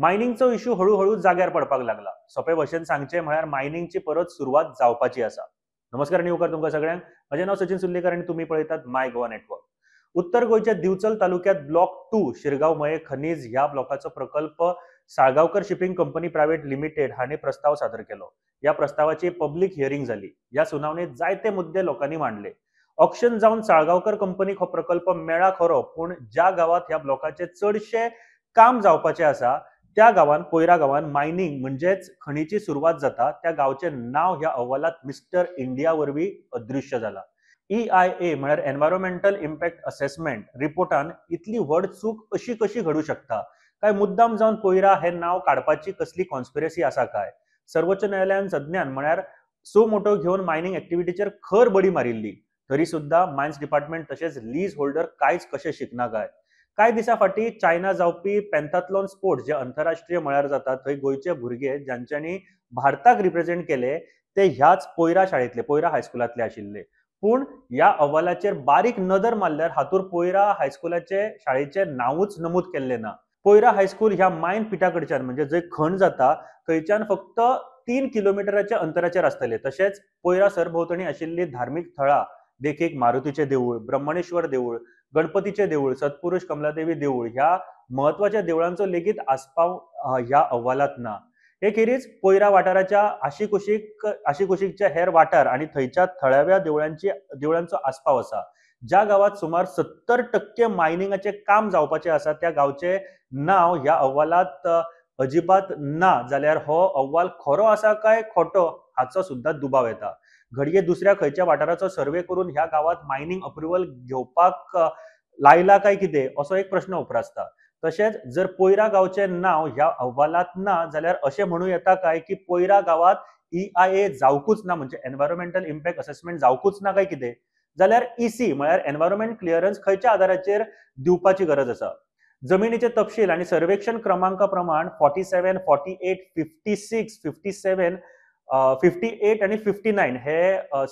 मायनिंगचो issue हळूहळू जाग्यार पडपाक लागला. सोपे भाशेन सांगचें म्हळ्यार मायनिंगची परत सुरवात जावपाची आसा. नमस्कार आनी येवकार तुमकां सगळ्यांक. म्हजें नांव सचिन सुर्लेकर आनी तुमी पळयतात माय गोवा नेटवर्क. उत्तर गोंयच्या दिवचल तालुक्यात ब्लॉक 2 शिरगांव मये खनीज ह्या ब्लॉकाचो प्रकल्प Salgaonkar shipping company private limited हांणी प्रस्ताव सादर केलो. ह्या प्रस्तावाची पब्लीक हियरिंग जाली. ह्या सुनावणेत जायते मुद्दे लोकांनी मांडले. ऑक्शन जावन साळगांवकर कंपनीक हो प्रकल्प मेळा खरो, पूण ज्या गांवात ह्या ब्लॉकाचे चडशे काम जावपाचे आसा त्या गांवान, कोयरा गांवान मायनिंग म्हणजेच खणीची सुरवात जाता त्या गांवचे नांव ह्या अहवालात मिस्टर इंडिया वरवीं अदृश्य जाला. EIA म्हळ्यार एनवायरोमेंटल इम्पॅक्ट असेसमेंट रिपोर्टान इतली व्हड चूक अशी कशी घडू शकता? काय मुद्दाम जावन कोयरा हे नांव काडपाची कसली कॉन्स्पिरसी आसा काय? सर्वोच्च न्यायालयान सज्ञान म्हळ्यार सो मोटो घेवन मायनिंग एक्टिविटीचेर खर बडी मारिल्ली, तरी सुद्धा मायन्स डिपार्टमेंट तशेंच लीज होल्डर कांयच कशें शिकना काय? कांय दिसां फाटीं चायना जावपी पेंथाथलॉन स्पोर्ट्स जे आंतरराष्ट्रीय मळार जाता थंय गोंयचे भुरगे जांच्यांनी भारताक रिप्रेझेंट केले ते ह्याच पोयरा शाळेंतले, पोयरा हायस्कुलांतले आशिल्ले. पूण ह्या अहवालाचेर बारीक नदर मारल्यार हातूर पोयरा हायस्कुलाचे शाळेचें नांवूच नमूद केल्लें ना. पोयरा हायस्कूल ह्या मायन पिठा कडच्यान म्हणजे जंय खण जाता थंयच्यान फक्त 3 किलोमिटराच्या अंतराचेर आसतले. तशेंच पोयरा सरभोंवतणी आशिल्ली धार्मीक थळां देखीक मारुतीचें देवूळ, ब्रह्मणेश्वर देवूळ, गणपतीचें देवूळ, सत्पुरुष कमलादेवी देवूळ ह्या म्हत्वाच्या देवळांचो लेगीत आस्पाव ह्या अहवालात ना. हे खेरीज पोयरा वाठाराच्या आशिकुशीकच्या हेर वाठार आनी थंयच्या थळाव्या देवळांचो आस्पाव आसा. ज्या गांवात सुमार 70% मायनिंगाचें काम जावपाचें आसा त्या गांवचें नांव ह्या अहवालात अजिबात ना जाल्यार हो अहवाल खरो आसा काय खोटो हाचो सुद्धा दुबाव येता. घडये दुसऱ्या खंयच्या वाठाराचो सर्वे करून ह्या गांवात मायनिंग अप्रुव्हल घेवपाक लायला काय कितें असो एक प्रश्न उप्रासता. तशेंच जर पोयरा गांवचें नांव ह्या अहवालात ना जाल्यार अशें म्हणूं येता काय की पोयरा गांवात EIA जावकूच ना, म्हणजे एनवायरोमेंटल इम्पॅक्ट असेसमेंट जावकूच ना काय कितें? जाल्यार EC म्हळ्यार एनवायरोमेंट क्लियरन्स खंयच्या आधाराचेर दिवपाची गरज आसा? जमिनीचे तपशील आनी सर्वेक्षण क्रमांका प्रमाण 47, 48, 56, 57, 58 आनी 59 हे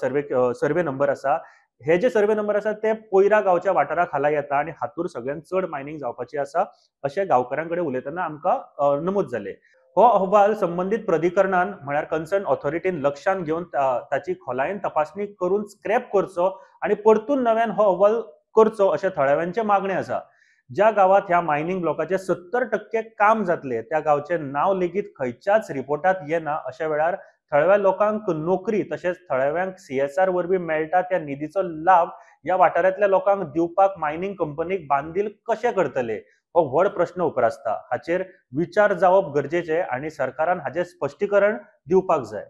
सर्वे नंबर आसा. हे जे सर्वे नंबर आसा ते पोयरा गांवच्या वाठारा खाला येता आनी हातूर सगळ्यांत चड मायनिंग जावपाची आसा अशें गांवकारां कडेन उलयतना आमकां नमूद जालें. हो अहवाल संबंदीत प्राधिकरणान म्हळ्यार कन्सर्न ऑथॉरिटीन लक्षांत घेवन ताची खोलायेन तपासणी करून स्क्रॅप करचो आनी परतून नव्यान हो अहवाल करचो अशें थळाव्यांचें मागणें आसा. ज्या गांवात ह्या मायनिंग ब्लॉकाचें 70% काम जातलें त्या गांवचें नांव लेगीत खंयच्याच रिपोर्टात येना. अशा वेळार थळाव्या लोकांक नोकरी तशेंच थळाव्यांक CSR वरवीं मेळटा त्या निधीचो लाभ ह्या वाठारांतल्या लोकांक दिवपाक मायनिंग कंपनीक बांदील कशें करतले हो व्हड प्रश्न उप्रासता. हाचेर विचार जावप गरजेचें आनी सरकारान हाचें स्पश्टीकरण दिवपाक जाय.